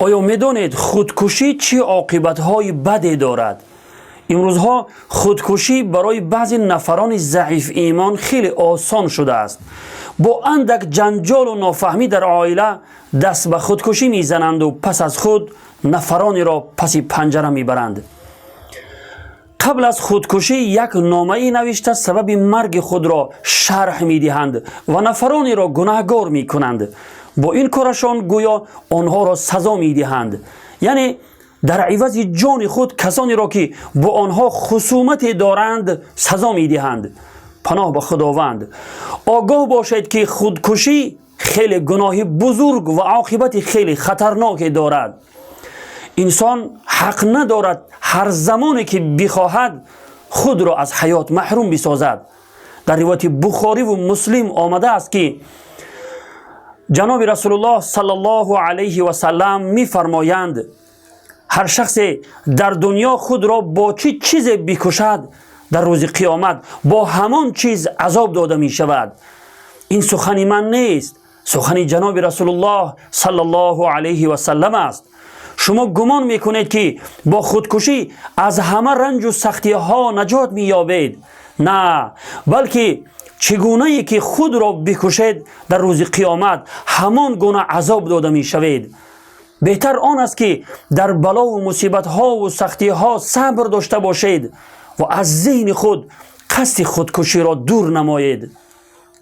Оё медонед, худкушӣ чӣ оқибатҳои баде дорад? Имрӯзҳо худкушӣ барои баъзе нафарони заифимон хеле осон шудааст. Бо андак ҷанҷолу нофаҳмӣ дар оила даст ба худкушӣ мезананду пас аз худ нафаронеро паси панҷара мебаранд. Қабл аз худкушӣ як номае навишта, сабаби марги худро шарҳ медиҳанд ва нафаронеро гунаҳгор мекунанд. Бо ин корашон гӯё онҳоро сазо медиҳанд, яъне дар ивази ҷони худ касонеро, ки бо онҳо хусумате доранд, сазо медиҳанд. Паноҳ ба Худованд. Огоҳ бошед, ки худкушӣ хеле гуноҳи бузург ва оқибати хеле хатарноке дорад. Инсон ҳақ надорад ҳар замоне ки бихоҳад, худро аз ҳаёт маҳрум бисозад. Дар ривояти Бухориву Муслим омадааст, ки ҷаноби Расулуллоҳ саллаллоҳу алайҳи васаллам мефармоянд: «Ҳар шахсе дар дунё худро бо чӣ чизе бикушад, дар рӯзи қиёмат бо ҳамон чиз азоб дода мешавад». Ин сухани ман нест, сухани ҷаноби Расулуллоҳ саллаллоҳу алайҳи васаллам аст. Шумо гумон мекунед, ки бо худкушӣ аз ҳама ранҷу сахтиҳо наҷот меёбед? На, балки чӣ гунае ки худро бикушед, дар рӯзи қиёмат ҳамон гуна азоб дода мешавед. Беҳтар он аст, ки дар балову мусибатҳову сахтиҳо сабр дошта бошед ва аз зеҳни худ қасди худкуширо дур намоед.